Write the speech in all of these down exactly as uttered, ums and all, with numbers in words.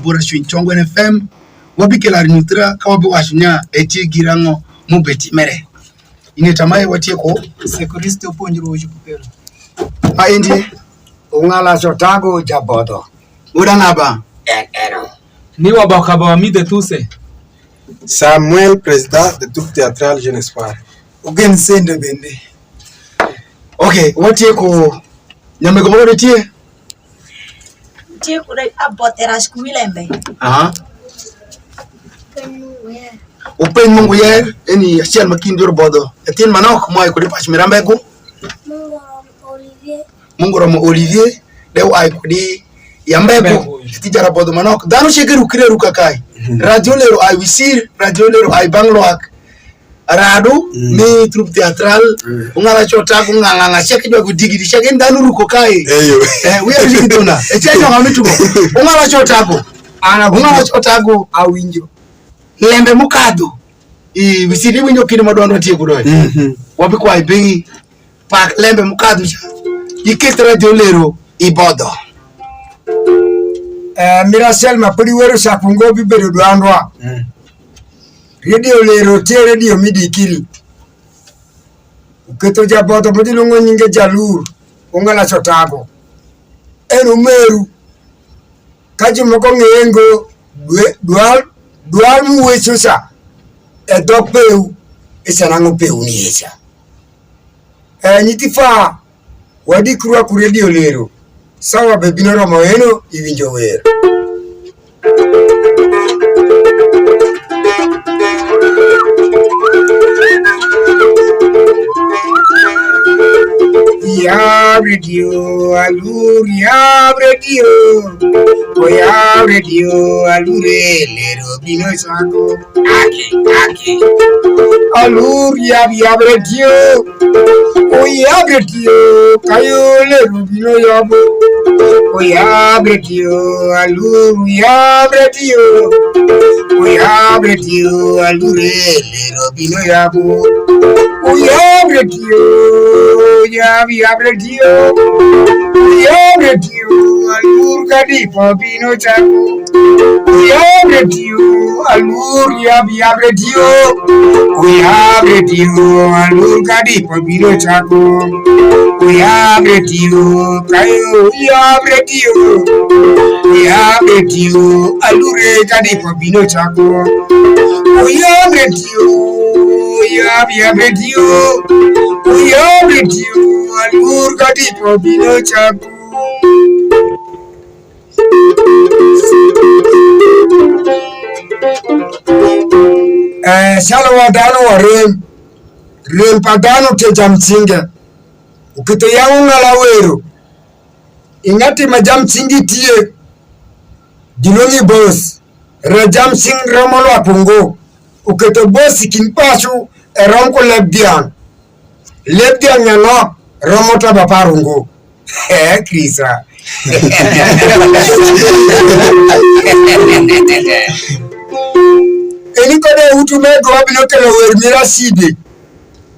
Bura cwiny Congwen F M, wabikelo ari nyuthra ka wabiwacu nya etie girang'o m'ubetimere. Ine tamae watieko. Yesu Kristo puonjruok ju pukelo. Aendi. Ung'ala Cotago jabodho. Udanaba. En eno. Ni waboka ba wamidhe thuse. Samuel, président de troupe théâtrale Jeune Espoir. Ugen sende bende. Ok, watieko. Nyamego moro nitie? Nitie kude aboth e rac ku wi lembe. Aha. Upeny Mungu yer, eni achiel ma kind yor bodho. Ethin manok moa kude pac mirambegu. Mungu Olivier. Mungu romo Olivier, de uai kudi i Ambego, ti jarabodho manok. Dhanu ceke rukre ruka kai. Mhm. Radio Lero ai Wisir, Radio Lero ai Banglwak. Aradu, mm, mi troupe théâtrale, mm, ung'ala Cotago, ng'ang'ang'a, ceke jwago digidi, ceke en dhanu ruko kai. Eyo. Eh, we are really dona. E ceke jwago mi tugo. Ung'ala Cotago. Ana ung'ala Cotago. Awinjo. Lembe mukadho. I Wisir iwinjo kinde ma dwandwa tieko doy. Mhm. Wabikwayo piny. Pak lembe mukadhu ca, iketh Radio Lero i bodho. Eh, mir achiel ma podi wero cak ungo bibedo dwandwa. Mm. Radio Lero tye radio mi dikiri. Uketho jabodho ma jilwongo nyinge Jalur, ung'ala Cotago. En umeru. Ka jumoko ng'eye ngo, dwe-, dwal, dwal m'uweco ca, e dhok pewu, e ca nang'o pewu ni eca. E nyithi fa, wadikru wa ku Radio Lero, sawa be bino romo eno, iwinjo wer. Yab redio, Alur, yab redio. Ko yab redio, Alur, e Lero bino cwako. Aki, aki. Alur, yab, yab redio. Ko yab redio, kayo Lero bino yabo. Ko yab redio, Alur, yab redio. Ko yab redio, Alur, e Lero bino yabo. Uyab redio, yab, yab redio. Uyab redio, Alur kadi po bino cako. Uyab redio, Alur, yab, yab redio. Uyab redio, Alur kadi po bino cako. Uyab redio, kayo, uyab redio. Uyab redio, Alur e kadi po bino cako. Uyab redio, uyab, yab redio. Uyab redio, Alur kadi po bino cako. Eh, calu wa dhanu warem, rem pa dhanu te jamcinge. Uketho yang ung'ala wero. I ng'ati ma jamcingi tye, gilwong'i bos, re jamcing romo lwak ungo. Uketho bos i kind pacu, erom ku leb dhiang'. Leb dhiang' nyanok romo taba par ungo. Eh, Krista. Eni kode utu me dwa bino kelo wer mir acide.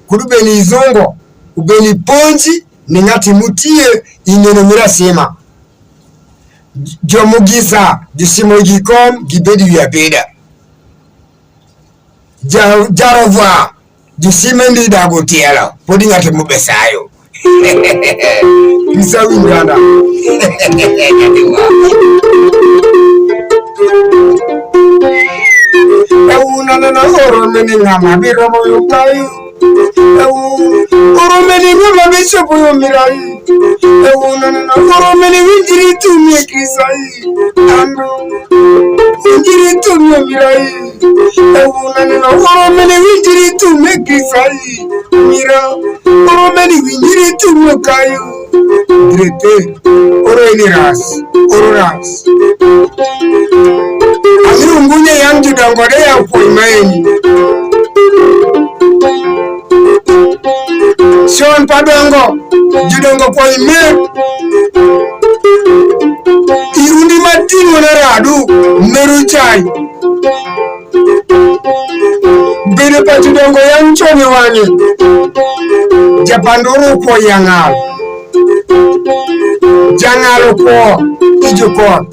Kudu beni izungo, ubeni ponji, ni ng'ati m'utye i ng'eno mir asima. Jo mugisa, gisimo igi kom, gibedo wi abeda. Ja-, jarovwa, gisime ndi dago tielo, podi ng'ati mubesayo. Bisa wi nganda. Ewu nana na oro mene ng'ama biromo yo kayo. Ewu, oro mene ng'ama bichopo yo mirai. Ewu nana na oro mene winjiri tumi e Krisai. Ando, winjiri tumi yo mirai. Ewu nana na oro mene winjiri tumi e Krisai. Mira, oro mene winjiri tumi yo kayo. Direte, oro eni ras, oro ras. Amio ngunye yang judongo de yang poi maeni. Con pa dongo, judongo poi mer. I undi ma ting'o na radu, meru cai. Bedo pa judongo yang con i wang'e. Japandoro kwo yang'al. Jang'al okwo i jukoth.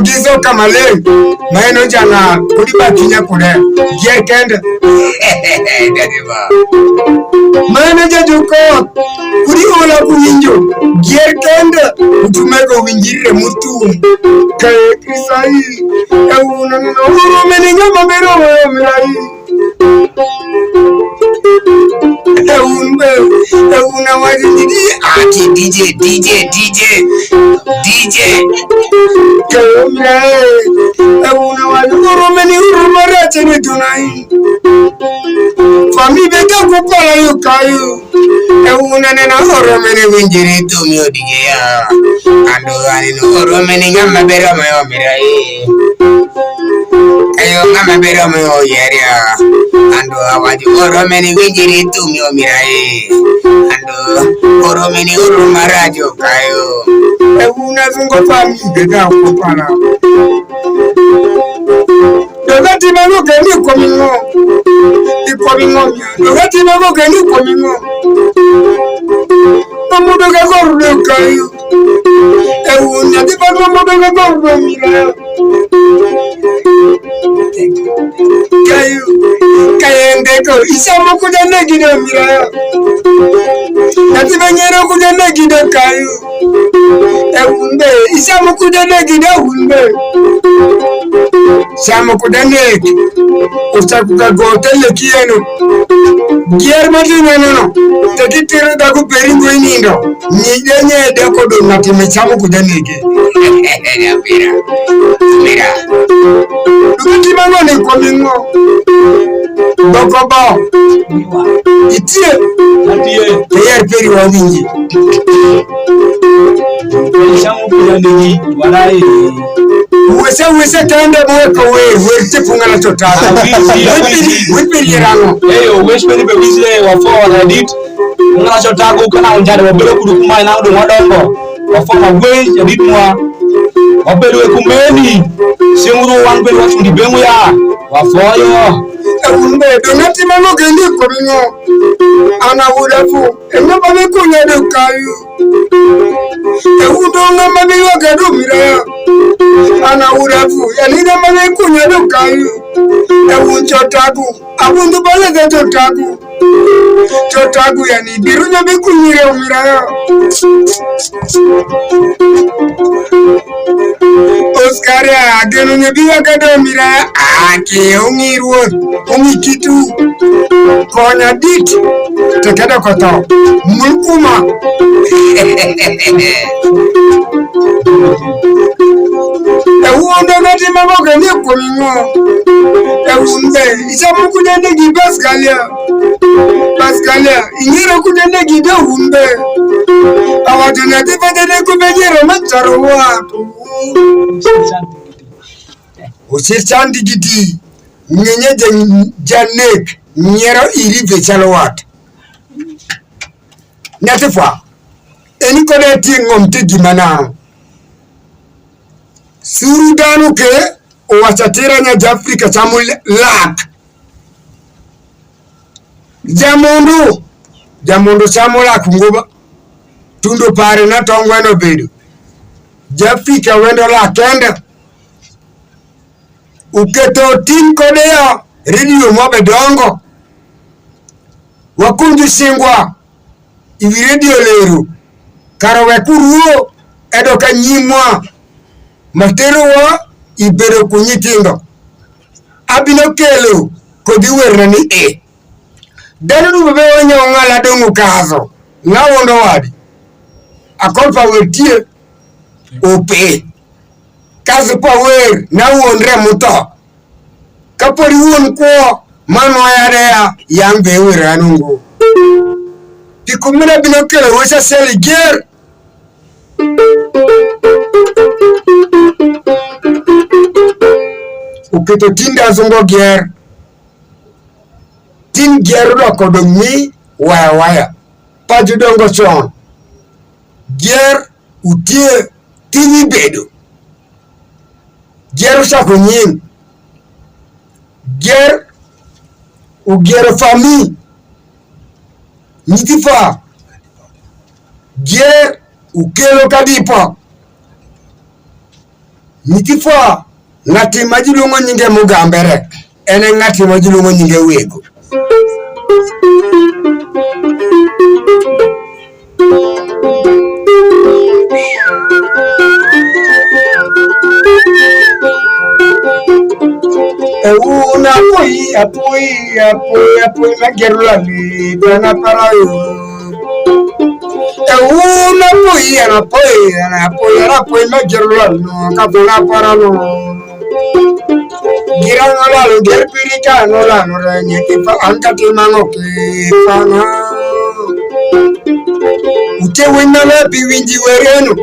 Gizo ka maleng', ma en e janar, kud iba cwinya kude, gier kende. Daddy ba. Ma en e jajukoth, kud iola ku winjo, gier kende, utumego winjire mutum. Kae Kristo ai, e uno nino, urumeni ng'ama meromo yo mirai. E un be, e un awaco ni di ati D J, D J, D J, D J. Ke umre, e un awaco urumeni urumo rece ni tunai. Fami be ka kupala yo kayo. E un anena oromene winjiri thum yo D J ya. Ando aneno oromene ng'ama beromo yo mirai. Ayo ng'ama bedo mi uyeria. Ando awajo oro meni winjiri thum yo mirai. Ando oro meni oro marajo kayo. E una zungo fami beda kupana. Doga tima ngo kendi komi ngo. Ikomi ngo. Doga tima ngo kendi komi ngo. Mamudo ga gor do kayo. E wun nyathi ma dwong' ma bene gor dong' ira. Kayu, kayende ko, icamu kuja negi do mira. Nyathi ma nyero kuja negi do kayu. E wun be, icamu kuja negi do wun be. Camu kuja negi. Ucaku ka gote le kieno. Gier ma tinenono, to gitero dhako peri ngo i nindo. Nyide nye deko do ng'ati mi camu ku janege. Mira. Mira. Dugi ti mango ni komi ngo. Boko bo. Itie. Atie. Ke yer peri wa winji. Camu ku janege, wala e. Wese, wese kende mo ko wer, wer te punga na chota. Awisi, awisi. Wipiri, wipiri rango. Eyo, wes peri be wisi le wa fo na dit. Ng'aco tagu ka nang' njade wabedo kudu kumae nang' dong' wadongo, wafo ma gwe jadit mwa, wabedo e kumeni. Ceng' uru wan bende wacundi beng'u ya, wafoyo. E wun bende, ng'ati ma nogendi kum ng'o? An awuda fu, e ng'a ma bikunya dong' kayu? E wun dong' ng'a ma biywaka dong' mira ya? An awuda fu, yani ng'a ma bikunya dong' kayu? E wun cotagu, abundu balege cotagu. Cotagu yani, biru nyo bikunyire umira yo. Oscar ya, ageno nyo biwa kado umira ya. Ah, ke ung'i ruoth, ung'i kitu. Konya dit, te kedo kotho. Mulkuma. E wun be ng'ati ma moke ni kum ing'o? E wun be, icamu kuja negi Pascalia. Pascalia, ing'ero kuja negi de wun be. Awacho nyathi pa jane kume nyero ma caro wa. Osir chan digidi, ng'enye ja-, janek, nyero iri be calo wat. Nyathi pa, eni kode ti ng'om ti gima nano. Suru dhanu ke uwacu atira nya Jaafrika camu lak. Jamundu, jamundu camu lak ungo ba. Tundo pare na tong weno bedo. Jaafrika wendo lak kende. Uketho tin kode ya redio mwa bedongo. Wakunju cingwa i wi redio lero, kara wek uruo edok anyimwa ma terowa i bedo ku nyithindho. Abino kelo kodhi werna ni e. Dhanu dupa bewenyo ng'ala dong' ukadho, ng'a wondo wadi? Akol pa wer tye, ope. Kadho pa wer na won re mutho. Ka podi won kwo, man waya deya, yang be wer an ungo. Pi kum mene bino kelo wec acel i ger. Uketho tinda zungo ger. Tin ger odoko dong' mi waya waya. Pa judongo con. Ger utye, tin ibedo. Ger ucako nying. Ger ugero fami. Nyithi pa. Ger ukelo kadipo. Nyithi fo, ng'ati ma julwongo nyinge Mugambere, en e ng'ati ma julwongo nyinge Wego. E wun apoi, apoi, apoi, apoi, ma ger lwali, bana para yo. E wun apoi, an apoi, an apoi, an apoi, ma ger lwali, ka bana para no. Gira nolalo ger piri ka nolalo re nyeke pa an ka ti mango ke pa na. Ute winy ma na bi winji wereno.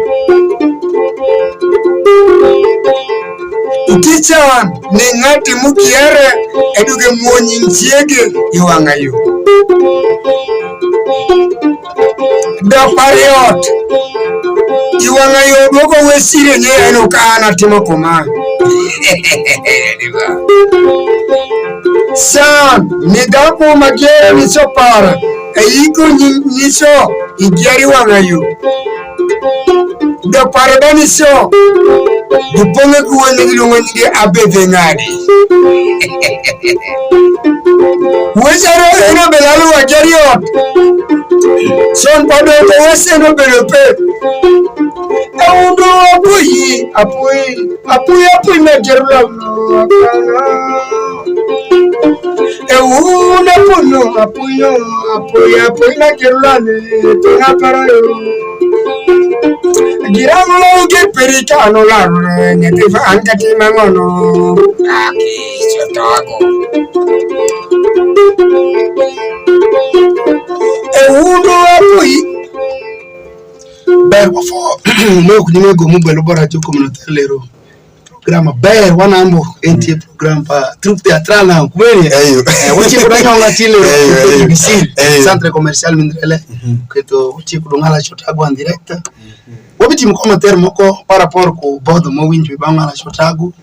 Uti can ni ng'ati m'ukiere eduge mwony nying' ciege i wang'a yo. Dok pa riot i wang'a yo dwogo wesire nye eno ka an atimo kuman. Can ni dhako ma gere ni copara, eyiko nyico i geri wang'a yo. Dok pare ba nico, gipong'e ku wende gilwongo nyinge Abedhe Ng'adi. Wecaro eno belalo wa geri ot. Con pa dongo weseno bedo pe. Eundo apoyi, apoyi, apoyi, apoyi me Jerusalem. Eundo apono, apoyo, apoyi, apoyi me Jerusalem. Pona para yo. Girang lo gir peri ka no lar, nyathi fa an ka ti mangono. Aki, sotago. Eundo apoyi. Ber wafo mo ku nyime go mu belo bora jo komuno telero. Program ber wanambo entie program pa troupe teatral na kumeni. Eyo. Eh, wachi kuda nyonga chile. Eyo, eyo. B B C. Eyo. Centre commercial mindrele. Mhm. Keto wachi kuda ngala shota go direct. Mhm. Wabiti mko mater moko para por ku bodo mo winjo ba ngala shota go.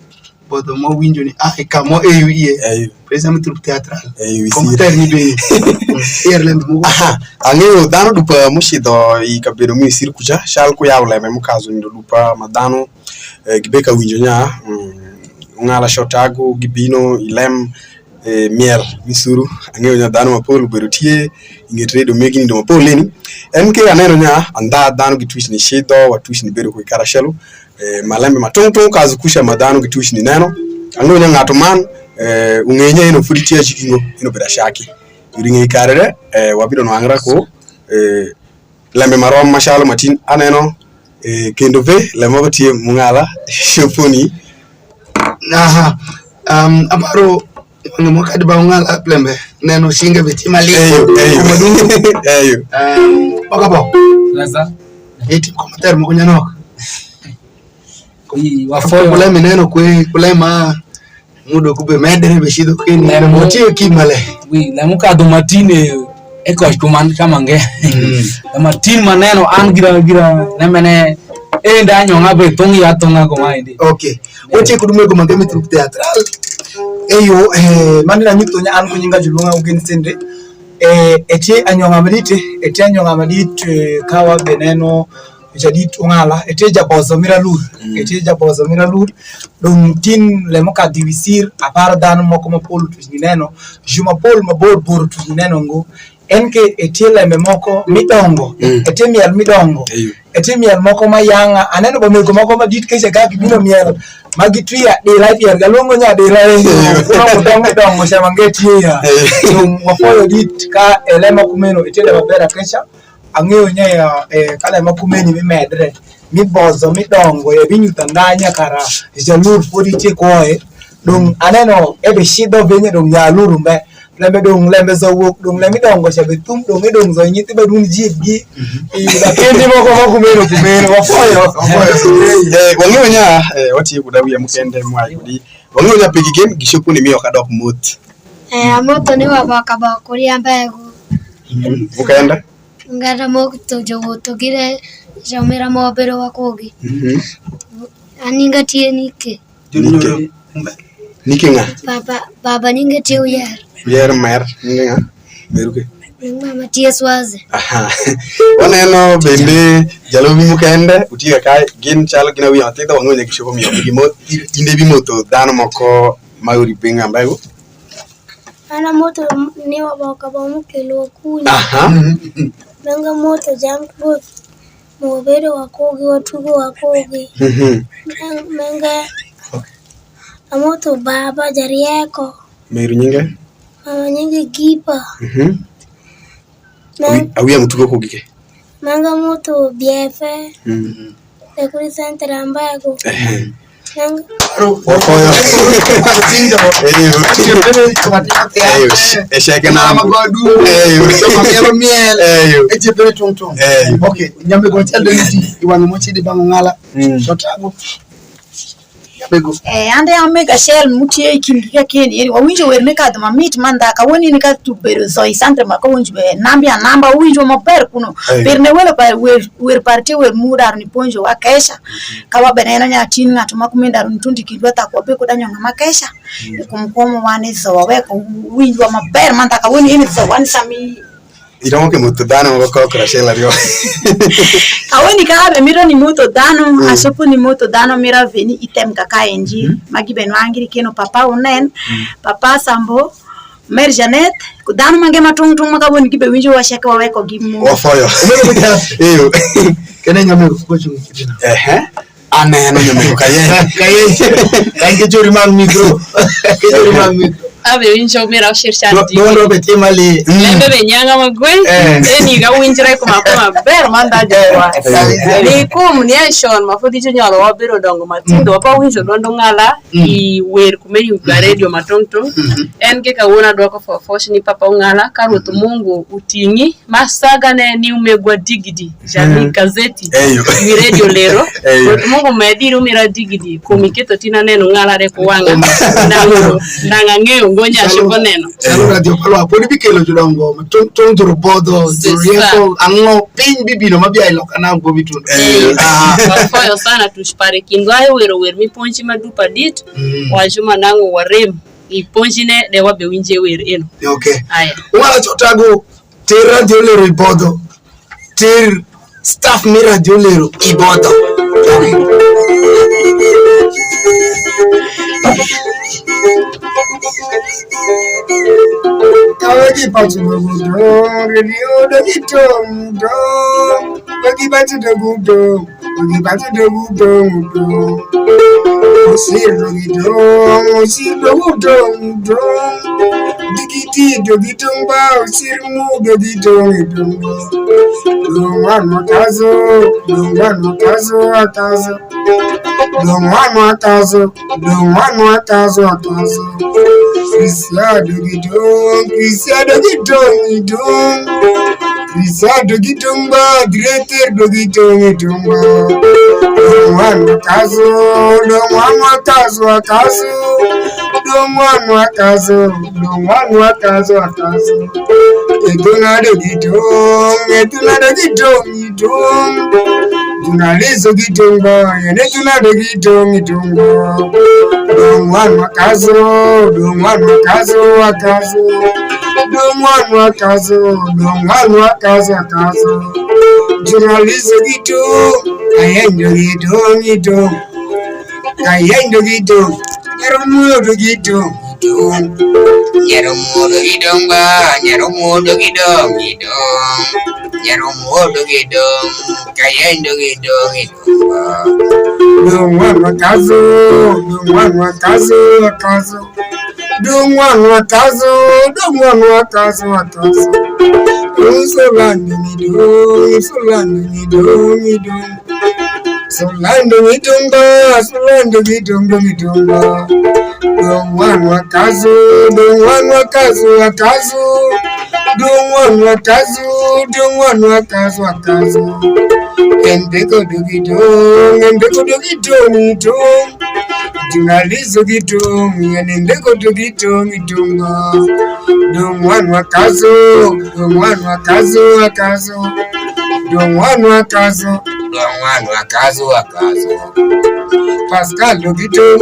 Bodo mo winjo ni ai ka mo eyo iye. Eyo. Pesa mi troupe teatral. Eyo, isi. Komater ni be. Ireland mo. Aha, ang'eyo dhano dupa mucidho i kabedo mi sir kuca, cal ku yawo lembe mukazo nindo dupa ma dhano, eh, gibe ka winjo nya, mm, ng'ala shotago gibino i lem, eh, miel mi suru. Ang'eyo nya dhano mapol obedo tye i nget redio megi nindo mapol eni. En ke aneno nya andha dhano gitwic ni cidho, watwic ni bedo ku i karacelo. Eh, malembe ma tung' tung' kazu kuca ma dhanu gitwic ni neno. Ang'eyo nya ng'atu man, eh, ung'eyo nya eno fodi tye acikingo, eno bedo acaki. Iri ng'ei kare de, eh, wabido nwang'ra ku, eh, lembe ma rom macalo matin aneno, eh, kendo ve lembe moko tye mung'ala, shoponi. Aha. Um, aparo, wang'e mo kadi ba ung'ala lembe, neno cinge be tye malik. Eyo, eyo. Kuma dum. Eyo. Um, okabo. Laza. Eti komater mo kunyanok. Ii, wafoyo. Kulem ineno kwe, kulem ma mudo kube medre be cidho keni. Lem mo tiyo ki male. Wi, lem mo kadho matin e, e koch kuman ka mange. Mm. Lem matin ma neno an gira, gira, lemene, e nda nyonga be thong ya thonga kuma indi. Okay. Wache kudume go mange mi troupe teatral. Eyo, eh, mani na nyutho nya an kunyinga julunga ugen sende. Eh, eche anyonga madit, eche anyonga madit, eh, kawa be neno, jadit ung'ala, etie jabozo mir alur, mm, etie jabozo mir alur. Dong' tin lemo kadhi wi sir, aparo dhanu moko ma pol tuc gineno, ju ma pol ma bor bor tuc gineno ngo. En ke etie lembe moko midongo, mm, etie miel midongo, eyo, etie miel moko ma yanga. Aneno bamego moko ma dit keca ka gibino miel, ma gitwi adila i pier galwongo nya adila, eyo, kuna kudongo dongo ca mange tye ya. Eyo. Dong' wafoyo dit ka elema kumeno, etie lema bera keca. Ang'eyo nya ya, eh, ka lema kumeni mi medre, mi bozo, mi dongo, ya binyutha nga nya kara jalur fodi tye kwoye. Dong' aneno ebicidho benye dong' nya alur umbe. Lembe dong' lembe zo wok, dong' lembe dongo ca bethum, dong' edong' zo nyithi ba dun jibgi. Mhm. Eh, ba kendi moko ma kumeno kumeno, wafoyo. Wafoyo. Eh, wang'eyo nya, eh, watiyo kuda wiye mukende mwa yudi. Wang'eyo nya pigi gin, gichopo ni miyo kadok mot. Eh, amoto ni wabaka bako riambe go. Mhm. Mukende? Ng'ata moko to jowotho gire, jomera ma wabedo wakogi. Mhm. An nyinga tye Nike. Nike. Nike ng'a? Baba, baba nyinge tye Uyer. Uyer mer, nyinge ng'a? Meru ke. Nying mama tye Swazi. Aha. Waneno bende jalobi mukende utye kaka gin calo gin awiya matidho, wang'eyo ni gicopo miyo gimo, in ibimotho dhanu moko ma uri piny ambayo. An amotho ni waboka ba mukelo wa kunya. Aha. Menga motho jang both mo bedo wa kogi, watugo wa kogi. Mhm. Menga amotho baba jarieko. Meru nyinge? Mama nyinge Gipa. Mhm. Awi-, awiya mutugo kogi ke. Menga motho biefe. Mhm. Ekuri sentre ambaye go. Ehe. Wafoyo. Eyo. Eyo, sh-, esheke na. Eyo. Eyo. Eyo. Okay, nyamego chal de niti, iwang'o mochidi bang' ng'ala. Mm. Totago. Nyamego. Eh, ande amiga Shell mutye i kindgi kakeni, yani wawinjo wer mi kadho mamit mandha, kawoni ni ka tu bedo zoi sante ma kawinjo be nambi anamba, wawinjo maber kuno. Eyo. Pir ne welo pa wer wer par tye wer mu daru ni ponjo wa keca. Ka wabeneno nya tin ng'ato ma kumeno daru ni tundi kindwa, thako wabe kud anyong'a ma keca. Mm. Kum kwomo wan i dhowa, weko winjwa maber, man thaka woni in i dhowa ni sami. Iromo ke mutho dhano moko kok Rachel aryo. Kawoni ka abe mito ni mutho dhano, mm, asopo ni mutho dhano mira veni item kaka enji, mm, ma gibe nwangiri keno papa unen, mm, papa Sambo, Mer Janet, ku dhanu mange ma tung' tung' ma kawoni gibewinjo wa ceke waweko gi mo. Wafoyo. Iyo. Kene nyamego kuko chung' kidina. Ehe. Aneno nyamego kaye. Kaye. Kaye ke jori mang mikro. Ke jori mang mikro. Abe winjo mira ushir shan. Do, do, do, be tima li. Mm. Lembe be nyanga magwe. Eh. Eni ga winjre kuma kuma ber manda jwa. Eh. Ni kum ni aishon ma fodi jonyalo wabiro dongo matindo. Mm. Wapa winjo dondo ng'ala. Mm. I wer kumeni ga redio ma tung' tung'. Mm-hmm. En ke kawono adwoko fofoc ni Papa Ong'ala, ka Rwoth Mungu uting'i, ma sagane ni umegwa digidi, Jami, mm, gazeti, eyo, wi redio lero. Eyo. Rwoth Mungu med iri umira digidi, kum iketho tin aneno ng'ala de ku wang'a. Nang', nang' ang'eyo ngo nyaco koneno. Calo radio palwa, pod ibikelo jodongo ma tung', tung' joro bodho, joro rieko, ang'o, piny bibino ma bia i loka nang' bobitundo. Eh. Ah. Wafoyo sana, tuc pare kindwa ewero wer mi ponji ma dupa dit, mm, waco ma nang'o warem i ponjine de wabewinje wer eno. Okay. Aya. Wala cotago, ter radio lero i bodho. Ter staff mi radio lero i bodho. Kawegi pacho dogo dong, radio dogi dong dong. Wegi pacho dogo dong, wegi pacho dogo dong dong. Osir dogi dong, osir dogo dong dong. Digiti dogi dong ba, osir mu dogi dong dong. Dong wan wakazo, dong wan wakazo, wakazo. Dong wan wakazo, dong wan wakazo, wakazo. Krisia dogi dong, Krisia dogi dong, dong. Krisia dogi dong ba, greater dogi dong, dong ba. Dong wan wakazo, dong wan wakazo, wakazo. Dong wan wakazo, dong wan wakazo, wakazo. Eduna dogi dong, eduna dogi dong, dong. Juna lizo gi dong ba, yene juna dogi dong, dong ba. Dong wan wakazo, dong wan wakazo, wakazo. Dong wan wakazo, dong wan wakazo, wakazo. Juna lizo gi dong, ayenjo gi dong, gi dong. Kayendo gi dong, nyero muodo gi dong, dong. Nyero muodo gi dong ba, nyero muodo gi dong, gi dong. Nyero muodo gi dong, kayendo gi dong, gi dong ba. Dong wan wakazo, dong wan wakazo, wakazo. Dong wan wakazo, dong wan wakazo, wakazo. Dong solando mi dong, solando mi dong, mi dong. Solando mi dong ba, solando mi dong, dong mi dong ba. Dong wan wakazo, dong wan wakazo, wakazo. Dong wan wakazo, dong wan wakazo, wakazo. Embeko dogi dong, embeko dogi dong, dong. Juna lizo gi dong, yene ndeko dogi dong, dong. Dong wan wakazo, dong wan wakazo, wakazo. Dong wan wakazo, dong wan wakazo, wakazo. Pascal dogi dong.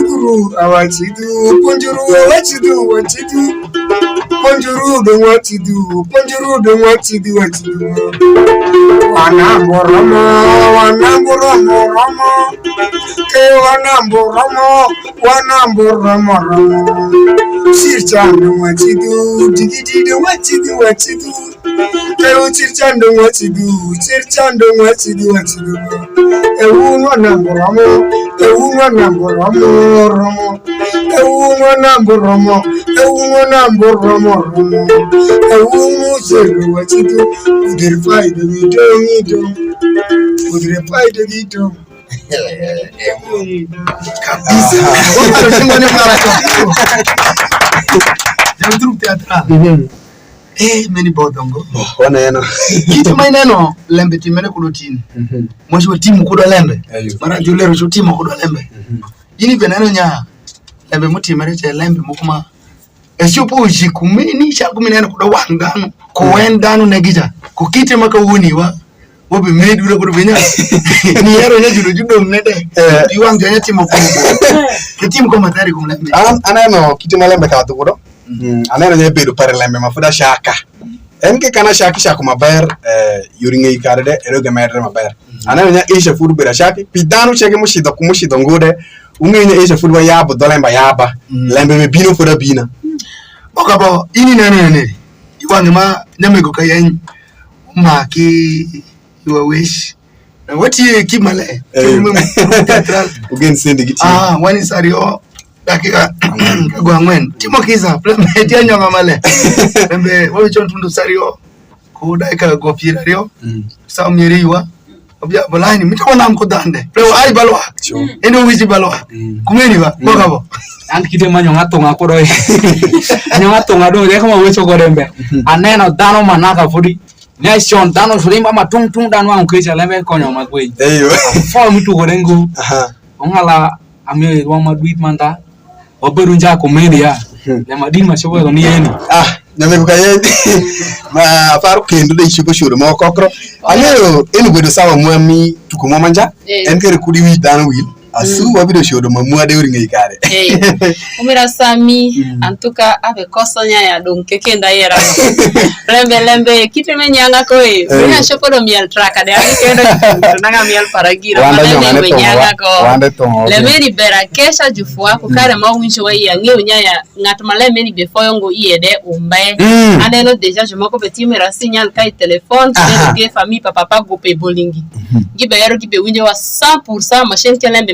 Wacidhuru, awacidhu, ponjuru, awacidhu, wacidhu. Ponjuru dong' wacidhu, ponjuru dong' wacidhu, wacidhu. Wanambo romo, wanambo romo, romo. Ke wanambo romo, wanambo romo, romo. Cir can dong' wacidhu, digidi dong' wacidhu, wacidhu. Ewu cir can dong' wacidhu, cir can dong' wacidhu, wacidhu. Ewu nwa nambu romo, ewu nwa nambu romo, romo. Ewu nwa nambu romo, ewu nwa nambu romo, romo. Ewu mu cir dong' wacidhu, udhir fai dong' idong', idong'. Udhir fai dong' idong'. Kabisa. Jam trup teatral. Mhm. Eh, meni bodongo. Waneno. Kiti ma ineno lembe timere kudo tin. Mhm. Mwaci watimo kudo lembe. Ayo. Mara jolero ci timo kudo lembe. Mhm. Ini be neno nya lembe mutimere ce lembe moko ma ecopo uji kumeni ca kumineno kudo wang' dhanu. Ku en dhanu ne gica. Ku kite ma kawoni wa. Wabimedu na kudu binya. Ni ero nya judo judong ne de. Eh. Di wang' janya timo kudo. Kitim ko matari kum lembe. An aneno kite ma lembe ka dhukudo. Mm, aneno nya bedo pare lembe ma fuda shaka. En ke kana shaki shako maber, eh, yori ng'ei kare de, ero ge medre maber. Aneno nya Asia food bira shaki, pi dhanu cege mushidho ku mushidho ngude. Ung'e nya Asia food wa yabo dholemba yaba. Mm. Lembe me bino fuda bina. Boka bo, ini neno ne. Iwange ma nyamego ka yeny. Umaki iwa wec. Na watiye ki male. Eh. Ki mum, teatral. Ugen sendi gi ti. Ah, wani sario. Dakika. Ang'wen. Go ang'wen. Timo kisa. Play media nyonga male. Pembe, wawi chon tundo sario. Ku dakika go piero ariyo. Mm. Sa mieri iwa. Obia bolani. Mito ko nam ko dande. Play wa ai balwa. Sure. Endo wiji balwa. Mm. Kumeni ba. Mm. Boka bo. An kite ma nyonga tunga kudo. Nyonga tunga do. Deko ma wecho go dembe. Mm. Aneno dhano manaka fodi. Nation dhanu rimba ma tung tung dhanu wang' keca lembe konyo ma gweng. Eyo. Fo mi tugo ne ngu. Aha. Ongala amiyo i rwang ma dwit manda. Wabedo nja komedi ya. Hmm. Ya madin ma chobo ni yeni. Ah, nyame ko kaye. Ma faro kendo de ichiko shuru mo kokro. Angeyo enu bedo sawa mwami tuko mo manja. Eh. En kere kudi wi dhanu wil. Asu wabido codo ma mwade uri ng'ei kare. Eh, umira Sami, mm, antuka abe koso nyaya dong' ke kendo ayera no. Lembe, lembe, kite me nyanga ko e. Eh. Menya chopo do miel traka de, abi kendo nanga miel paragira. Wanda nyonga ne tongo, nyanga ko. Wanda tongo. Lembe ni bera kesha jufua, ku kare ma wincho wa iya, ng'eyo nyaya, ng'at ma lembe ni befoyo ngo iye de umbe. Mm. Aneno deja jomoko be timira signal ka i telefon, aha, kendo ge fami pa papa go pe bolingi. Mhm. Gibe ero gibe winjo wa cent pour cent, machine ke lembe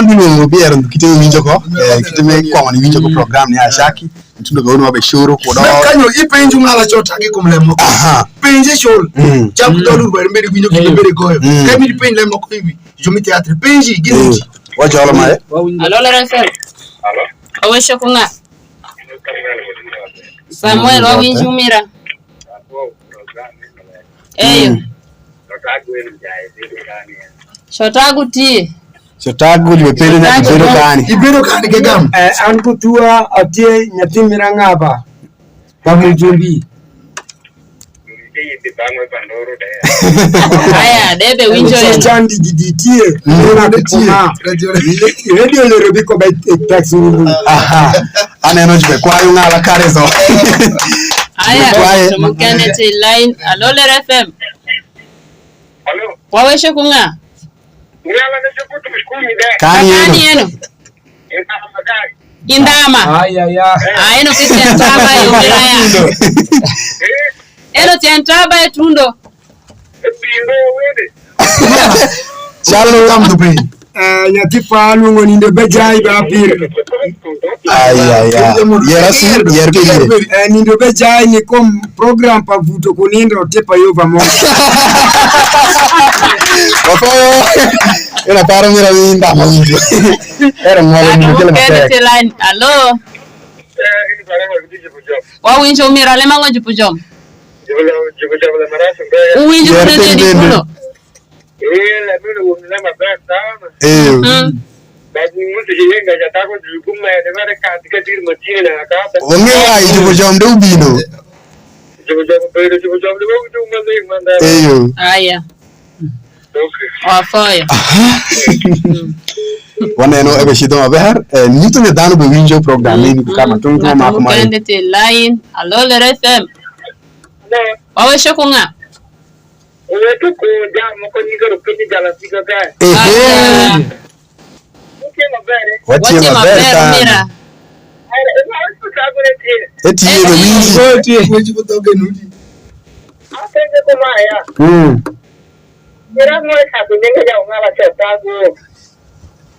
wan bilwongo biyero kite winjo ko, eh, kite me kwongo ni winjo ko program ni Ashaki. Ntundo ka uno wabe shuru kudo. Me kanyo ipenjo ng'ala cho tagi kum lemo. Aha. Penje shul. Mm. Cham dolu bari mbere winyo kinde mbere goyo. Mm. Kemi penj lemo ko iwi. Jo mi teatri penji gini. Eh, wajolo mae. Alo, Lere F M. Alo. Owesho ku ng'a? Samuel, wawinji umira. Eyo. Mm. Shotagu ti. Shotagu, dwe pele na Shotagu. Ibedo kani. Ibedo kani ke gam. Eh, an ku thuwa atye nyathi mir ang'aba pa Mujumbi. Aya, debe winjo Sasa en. Chandi gidi tie. Mm. Ina Tie. Kuma. Radio lero biko ba e taxi ni. Aha. Aneno ji kwayo ng'ala kare zo. Aya, kwaye. Mukene te line. Alo, Lere F M. Alo. Waweche ku ng'a? Ng'ala ne jokutu kumi de. Kani Kani eno. Eno. Eno makari. Indama. Aya, ya. Ah, eno kisi entaba yo miraya. Eh, Eno ti entaba e tundo. Epindo wede. Chalo kam to piny. Eh, nyathi pa luongo nindo be jai ba pir. Aya, ya. Yera si, yer pire. Eh, nindo be jai ni kom program pa vuto ku nindo te pa yo va mo. Okoyo. Ina paro mira mi ndamo winjo. Era ng'walo ni kele matek. Alo. Eh, ini pare ma vidi jibu jam. Wawinjo mira le mang'o jibu jam. Jibu jam, jibu jam le marasu mbe. Uwinjo Yer kune piny tedi bende. Kuno. Eh, la mimi wun le maber sana. Eh. Mm. Basi mtu jiyenga jatako jukumu ya debare katika diri matine na kata. Wonge wa jibu jam de ubino. Jibu jam bedo jibu jam de wudu mande mande. Eyo. Aya. Okay. Wafoyo. Aha. Waneno ebe cidho maber. Eh, nyutho ne dhano be winjo program ni ku kama tung' tung' ma kuma. Ng'ato mukende te line. Alo, Lere F M. Hello. Waweche ku ng'a? Wetu ku jam moko ni garo piny jala sika kae. Ehe. Aya. Watye maber, eh? Watye maber, sana. Mira. Eti yebe winji. Weche kuthoge nudi. Apenje kuma ya. Mm. Mira ng'o e sako nyinge ja ung'ala Shotagu.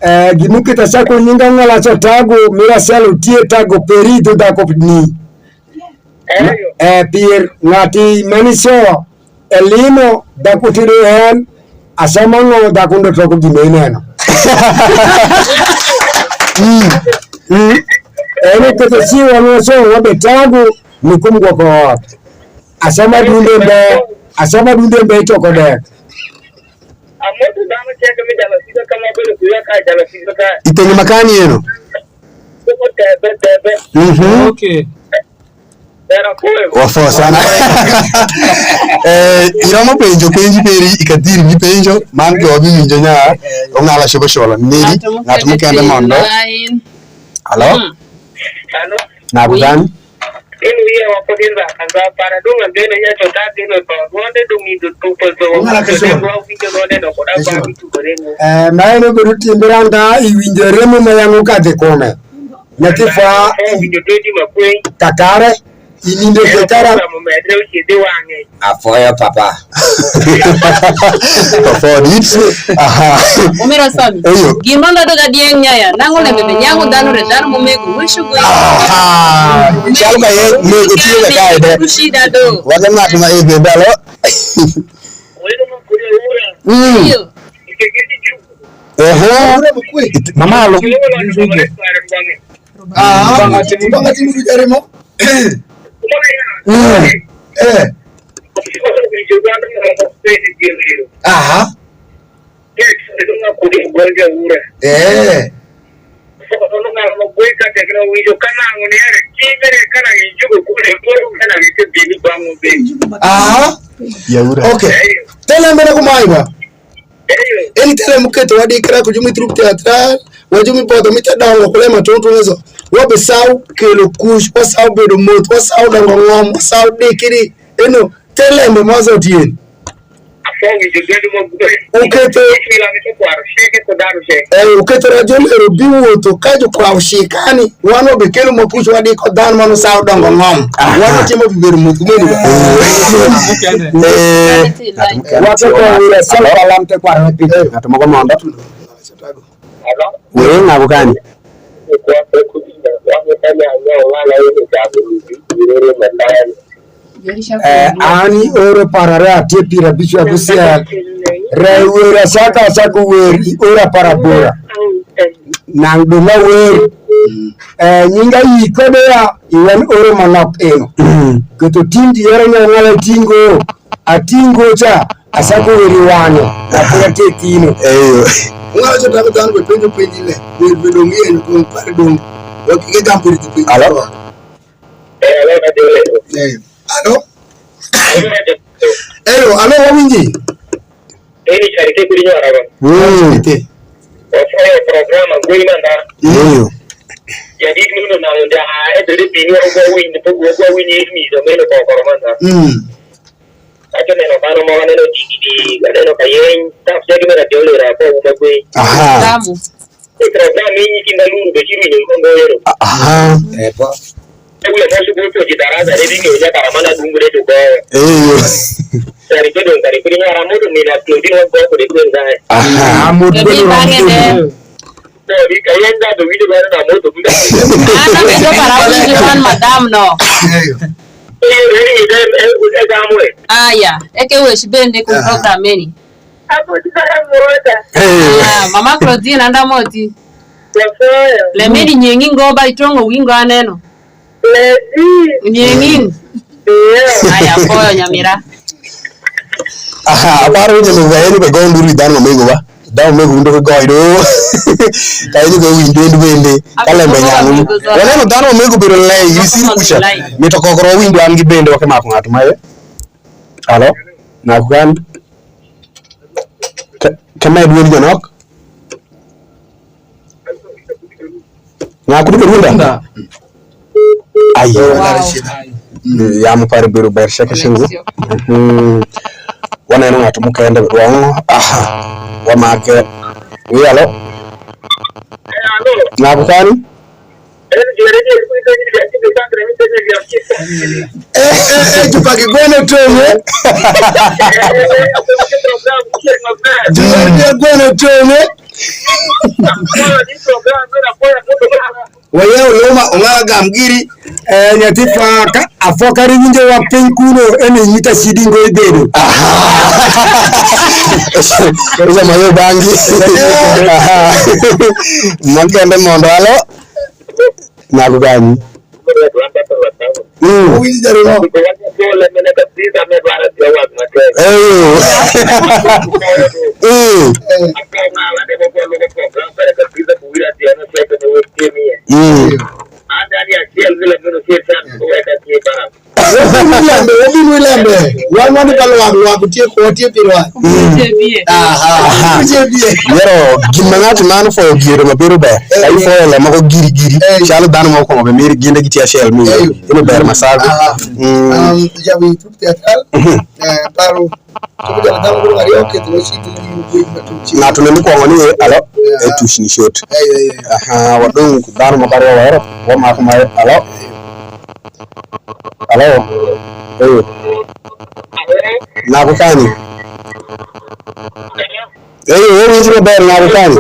Eh, gimukita sako nyinga ng'ala Shotagu, mira sialo tie tago peri dhu dhako ni. Eyo. Eh, pir ng'ati maniso elimo dhako tiro en, asoma ng'o dhako ndo toko gima ineno. Mm. Mm. En oketho ciwa ng'o so wabe tago ni kum gwoko ot. Asoma dunde mbe, asoma dunde mbe itoko dek. Amoto dano ceke mi jalo sika ka ma bedo kuya ka jalo sika ka. Itenge makani eno? Kuko tebe, tebe. Mhm. Okay. Era kuwe. Wafo sana. Eh, iromo penjo penji peri i kadiri mi penjo, man jo wabiwinjo nya, ong'ala shobo sholo. Neri, ng'at mukende mondo. Line. Alo? Mm. Alo? Ng'ato dhani? In wiye woko din ba kan ba para dong an dene nya to ta dene to wonde dong indo to to to. Ng'ala ke so. Wa winjo no ne no ko da ba mi tu gore mo. Eh, ma eno bedo timbe randa i winjo remo ma yang' okadhe kuome. Nyathi fa. Winjo to di ma kwe. Kakare, i nindo ke kara. Mo me dre uchi di wang'e. Afoyo papa. Papa dit. Aha. Umira sami. Eyo. Gima ndo doga dieng' nyaya. Nango lembe be nyango dhano re dhano momego. Wishu gwe. Aha. Chal ka ye mego tiyo ka kae de. Kushida do. Waga ng'at ma e bende alo. Welo ma kuri ura. Mm. Iyo. Ikegeti ju. Ehe. Ura mukwe. It-, mamalo. Kuri ura ni mama ni kwa mbange. Ah, banga timu, banga timu jarimo. Mm. Eh. Aha. Eh. Aha. Yaura. Okay. Tele mbele kumaiwa. Eni tele muketho wadikra ku ju mi trup teatral, wa ju mi bodo mi te dongo ku lema tung' tung' ezo. Wabisaw kelo kuc, wasaw bedo moth, wasaw dongo ng'om, wasaw dikiri. Eno, te lembe ma zot yen. Uketho, eh, uketho rajo lero biwotho ka jukwayo cikani, wan wabikelo ma kuc wadiko dhanu ma nusayo dongo ng'om. Wan watimo pi bedo moth kumeni ba. Eh, ng'ato moko mondo. Ng'ato moko mondo. Hello? Wewe ng'aku kani? Eh, an oro parare atye pira bicu abusiel. Re wer acaka acaka wer i ora parabora. Nang dong awer. Eh, nyinga yi kode ya. iwan oro manok eno. Mm. Ketho tindi yero nyo ng'ala tingo, atingo cha, asako weri wano, apoya te tino. Eyo. Ng'ala cho tabe dhango be penjo penji le, be, be dong iyenyo kong pare dong, wakike gam piri ti penji. Alo? Eh, alo, na dere. Eh, alo? Eyo, alo, wawinji? Eni cari ke kudi nyora ba. Mm. Ite. Wafoyo program ang'wen mandha. Eyo. Jadid muno na wonja a edere bini wa gwa winy, to gwa gwa winy e mi do meno ko koro mandha. Mm. Acho neno bano mo, aneno digidi, aneno kayeny, tap jagi mera jolera ko uma gwe. Aha. Tamu. E program ni nyithindo aluru be ci winjo ngo ngo yero. Aha. Epa. E wiya mo sukul to ji darasa re bingo nya kara mana dungu re to go. Eh. Kari ke dong kari kuri nyara moto ni na tlo din wa go ko de kwen gae. Aha. Amor. Jadi bang'e de. To di ka yenda do wide bana na moto. Ana be jo para winjo wan madam no. Eh. Eh, eh, eh, eh, eh, eh, eh. Aya, eke wesh bende ku program eni. Hapo tu mara moja. Eh. Ah, Mama Claudine, anda moti. Wafoyo. Lemeni nyeng'i ngo ba itong'o wingo aneno. Lezi. Nyeng'i. Iyo. Aya, foyo nyamira. Aha, aparo ni jalo zaeni be go nduru i dhanu ma mego ba. Dhanu ma mego undo ke goyo do. Ka ini ke winjo wendo wende. Ka lembe nyang'. Waneno dhanu ma mego biro lei, you see, kucha. Mito kokoro winjo an gi bende wake mako ng'ato mae. Alo? Nakugan. Ke, ke med wun jonok? Nga kudu ke runda? Ayo. Wow. Yamo pare biro ber sheke shingu. Mhm. Waneno ng'ato mukende wang'o. Aha. Wamake. Wi alo. Nga kukani? Eh, eh, eh, jupagi gweno tong'e. Jupagi gweno tong'e. Wayewo loma ong'ala gam giri. Eh, nyathi fa ka afoka ri winjo wa piny kuno, ene nyita sidi ngo ibedo. Aha. Koro sama yo bangi. Aha. Makende mondo alo. Nago gani? Mm. Owinjo jare no. Eh. Eh. Mm. Wabin wi lembe, wabin wi lembe. Wan wani ba lwak, lwak utye ko, watye pi lwak. Aha. Utye bie. Yero, gin ma ng'at man foyo gire ma bedo ber. Eh. Ka ifoyo le moko giri giri, eh, calo dhano ma okwongo be miri ginde gitye acel mi. Eh. Ino ber ma sagu. Aha. Mm. Um, ja wi tup teatral. Mhm. Eh, paro. Tup teatral dhano biro aryo ketho wa ci tu wi wi ma tup ci. Ng'ato ne mukwongo ni, alo, eh, eh, tuch ni shot. Eh, eh, eh. Aha, wadong dhano moko aryo wero, wamako ma, alo. Alo? Eh. Ng'aku kani? Eh, wawinji maber, ng'aku kani?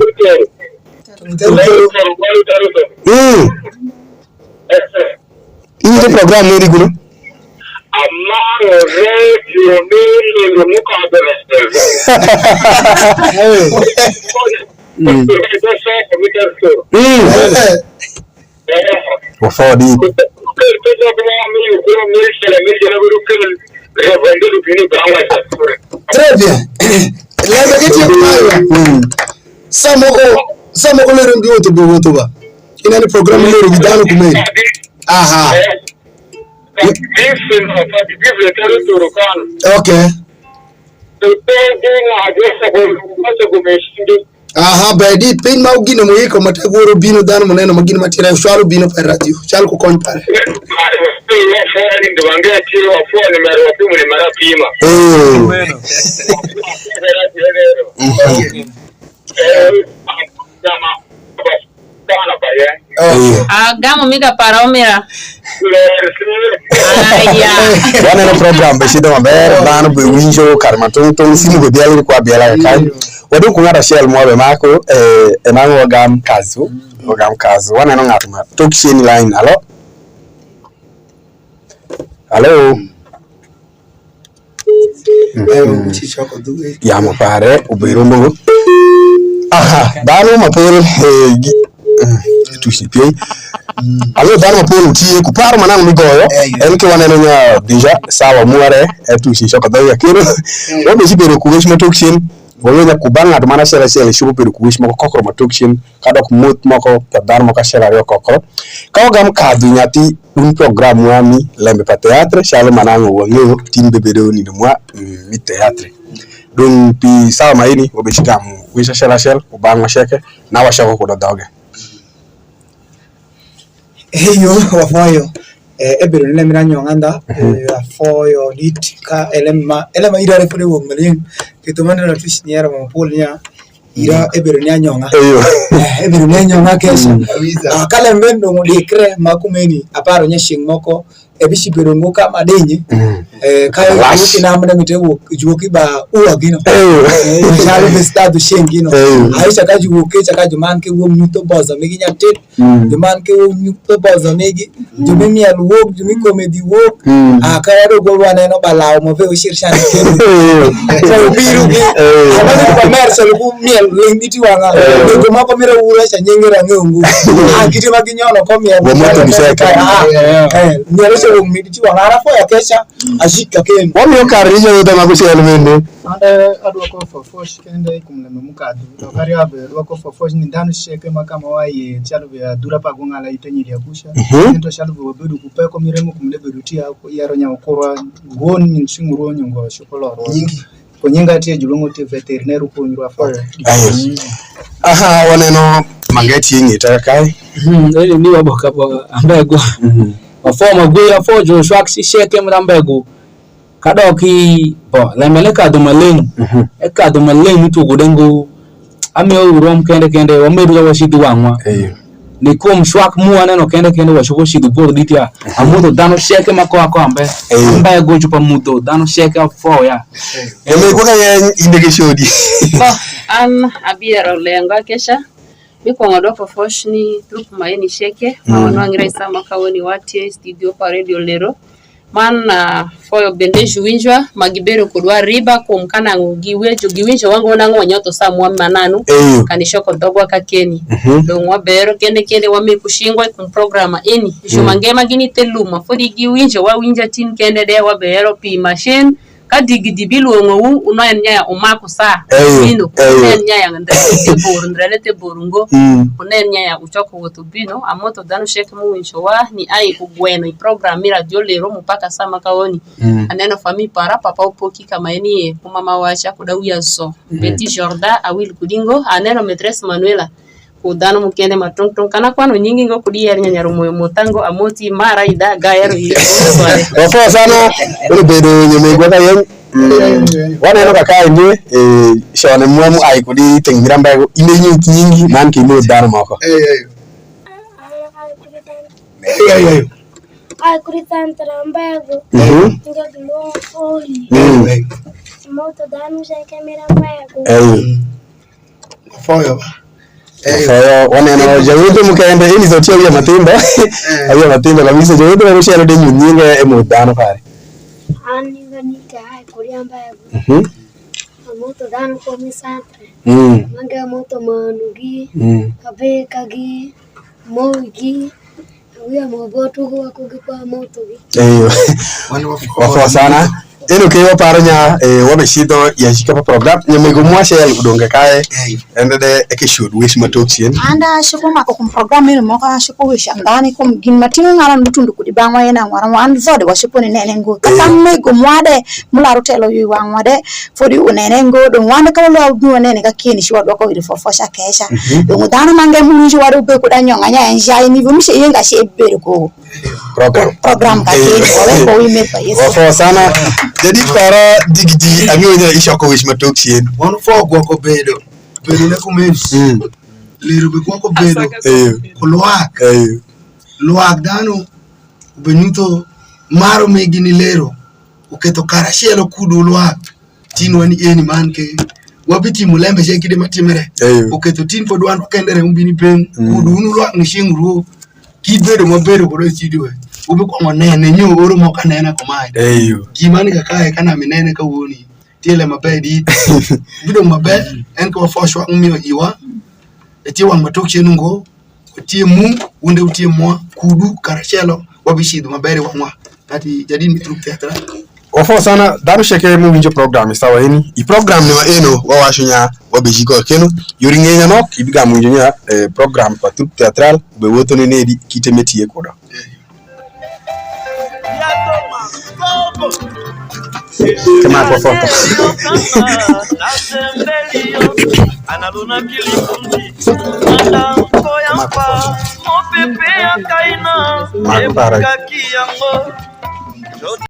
Mm. In the program neri kuno? Amaro radio ni nindo mukadho. Mm. Mm. Wafodi. Très bien. Lembe ke tye kumayo. Mm. Sa moko, sa moko lero ndi wuotho bi wuotho ba. Ineno program lero gi dhano kumeni. Aha. Okay. Aha, bedi piny ma gino muiko ma tek woro bino dhano muneno ma gino ma tira cwalo bino pa radio, cwalo ku kony pare. Eh. Ah, gamo mi ka para omira. Aya. Waneno program be cidho maber, dhano be winjo kar ma tung' tung', simu be bielo ni kwa biela ka kany. Wadong' ku ng'at acel mwa be mako, eh, e nang'o wagam kazu, wagam kazu. Waneno ng'at ma tok chien i line. Alo? Alo? Yamo pare ubiro mbogo. Aha, dhano ma pol, eh, gi-, Tucni piny. Ang'eyo dhanu ma pol wutie ku paro ma nang'o migoyo. En ke waneno nya deja sawa mware, e tucni coko dhogi kakeno. Wabe cibedo ku wec ma tok cen. Wang'eyo nya ku ba ng'ato man acel acel, icopo bedo ku wec moko kokro ma tok cen, kadok moth moko pa dhanu moko acel aryo kokro. Ka wagam kadhu nyathi, un program wa mi lembe pa theatre, calo ma nang'o wang'eyo, tin bebedo nindo mwa, mm, mi theatre. Dong pi sawa maeni, wabe cigamo wec acel acel, ku bang' waceke, na wacoko kudo dhoge. Eyo, wafoyo. Eh, ebedo ni lemina nyong'a ndha, eh, afoyo dit ka elem ma, elem ma idare pud ewok maleng'. Ketho ma neno tuc ni ero ma pol nya, ira ebedo ni anyong'a. Eyo. Eh, ebedo ni anyong'a kesha. Ah, ka lembe ndong' dikre ma kumeni, aparo nya ceng' moko, ebicibedo ngo ka ma denye. Eh, ka juwoki namne mite wok, juwoki ba uwa gino. Eh, calo be stadu ceng' gino. Aisha ka juwoke, ca ka juman ke wok nyutho bozo migi nyatit. Juman ke wok nyutho bozo migi. Jumi miel wok, jumi komedi wok. Ah, ka wadok wa waneno balawo mo be ucir can kendo. So, biro gi. Abani ba mer so ku miel ling' biti wanga. Jomoko mira wura ca nyingi ra ng'eyo ngu. Ah, kiti ma ginyono ko miel. Wa moto biseke. Ah, eh, miel se wok midi ti wanga. Ara foya keca, ajik ka ken. Wamiyo kar ni jawuodha ma kucel bende. Ande adwoko fofosh kende kum lembe mukadhu. To kari abe adwoko fofosh ni dhanu ceke ma ka ma waye, calo be adhura pa gung'ala ite nyiri abuca. Ento calo be wabedo ku peko miremo kum de bedo tia yero nya ukurwa, won nyin cing urwo nyungo cuko lorwa. Nyingi. Ku nyinga tye, julwongo tye veteriner, upuonjrwa foyo. Ayo. Aha, waneno mange tye i ng'eta kae. Mhm, eni ni wabo ka ba ambego. Mhm. Wafo magwe, wafo jo shwak si sheke mra ambego. Kadok i bo, lembe ne kadho maleng'. Mhm. E kadho maleng' ni tugo dengo. Amiyo wu rwom kende kende, wamedu ka wacidho wang'wa. Eyo. Ni kum cwak mu waneno kende kende, wacopo cidho bor dit ya. Amutho dhanu ceke ma koa koa mbe. Eyo. Mbe goco pa mutho dhanu ceke afoya. Eyo. Eme kwa ka yeny inde ke codi. An abiero lengo akeca. Mi kwongo dwoko foc ni trup maeni ceke, ma wanwang're i sama ka woni watye i studio pa Radio Lero. Man, ah, foyo bende juwinjwa ma gibedo kodwa riba kum ka nang'o giwejo, giwinjo wango nang'o wanyotho sa mwa mananu. Eyo. Kani coko dhogwa kakeni. Mhm. Dong' wabero kende kende wami ku cingwa i kum program eni. Ju mange ma gini the lum ma fodi giwinjo wawinja tin kende de wabero pi macin. Ka digidi bilwong'owu, wunen nya ya wumaku saa. Eyo, bino, eyo. Wunen nya ya ndrele the bor, ndrele the bor ngo. Mm. Wunen nya ya wucoko woth wubino, amotho dhanu ceke m'uwinjo wa ni ai kugweno i program mi Radio Lero mu paka saa ma kaoni. Mm. Aneno fami para, papa Opoki ka ma enie, ku mama waca, kuda wiya zo. Mhm. Betty Jordan, awil kudi ngo, aneno Metres Manuela. Ku dhanu mukene ma tung tung. Kan akwano nyingi ngo, kud iyer nya nyarumoyo mota ngo, amoti mara ida ga ero yi. Wafo sana, uru bedo nyamegwa ka yeny. Mm. Waneno ka kae nie, eh, cone mwa mu ai kudi teng' miramba go, ine nyut nyingi, man ki mo dhanu moko. Eh, eh. Eh, eh, eh. Ai kudi tantra mbego. Mhm. Nga gilwongo foli. Mm. Eh, eh. Moto dhanu ceke miramba go. Eh. Mm. Afoyo ba. Eh. Afoyo, waneno jawinjo mukende, ini zotia wiya mathindo. Eh. Awiya mathindo kabisa, jawinjo mukende de nyun nyinge e mut dhanu pare. An nyinga ni ka ai kuri ambaye. Mhm. Amoto dhanu komi santre. Mm. Mange amoto manugi. Mm. Abekagi. Mogi. Wiya mo bo tugo wa kugi kwa moto gi. Eyo. Wan wafo. Wafo sana. Eno ke waparo nya, eh, wabe cidho ya cika pa program. Nyamego mwa cel udonge kae. Eyo. Ende de eke shud wish ma tok chien. Anda shiko mako kum program eno mo ka shiko wish andani kum gin ma ting'o ng'ala ndutundu kudi bang'wa ena ng'wara wan zode wa shiko ni nene ngo. Kata mego mwa de mularo telo yu wang'wa de. Fodi unene ngo, dong' wan ka walwar wabino wanene ka keni ci wadwoko iri fofoca keca. Mhm. Dong' dhanu mange m'uwinjo wadu be kud anyong'a nya en jai ni vumi ce yenga ce ebedo ko program. Program ka keni, wawek ko wi mer pa Yesu. Wafo sana. Jadi para digidi, amiyo nya ishoko wish matok chien. Wan fo gwoko bedo. Bedo ne kumeni. Mm. Lero be gwoko bedo. Eyo. Ku lwak. Eyo. Lwak dhanu be nyutho maro migi ni lero. Uketho karacelo kudu ulwak. Tin wani eni man ke wabitimo lembe ce kide matimre. Eyo. Uketho tin pod wan wakendere umbini piny. Mm. Kudu unu lwak ni cing ruo. Kibedo mabedo kudo studio we. Ubi kwongo nene nyo oro mo ka nena kumae. Eyo. Gima ni kakae kana mi nene ka woni. Tiele maber di. Bido maber. En ko fo shwa umiyo iwa. Eti wang matok chenu ngo. Watiem mu, wun de wutiem mwa, kudu karacelo wabicidho maber i wang'wa. Kati jadit mi Trup Theatre. Wafo sana, dhanu ceke m'uwinjo program i sawa eni. I program ni maeno wawaco nya wabeciko keno. Yori ng'enya nok, ibigamu winjo nya, eh, program pa Trup Theatral, ubewotho ni nedi kite m'etye kudo. Kama kwa foto. Kama kwa foto. Makubara.